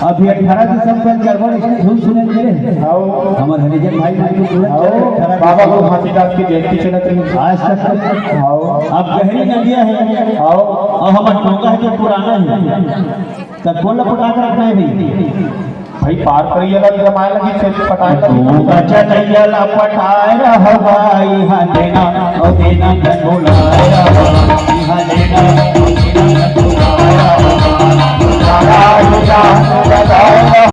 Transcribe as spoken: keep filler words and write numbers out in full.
अभी अठारह दिसंबर गड़बड़ स्कूल सुने मिले। हमारे हरिजन भाई बहन को पूरा आओ। अठारह बाबा गुरु घासीदास की जयंती चलत रही। आज तक आओ। अब गहरी नदिया है। आओ। और हमारा टोंका है जो पुराना है, तब बोला पटा कर रखना है भाई। भाई पार करिए ला जमाए लगी से पटाए लगी। तू बचा नैया ला पटाए रह भाई, हाँ देना, ओ देना, धन बुलाए रह भाई, हाँ देना, ओ देना, धन बुलाए रह भाई।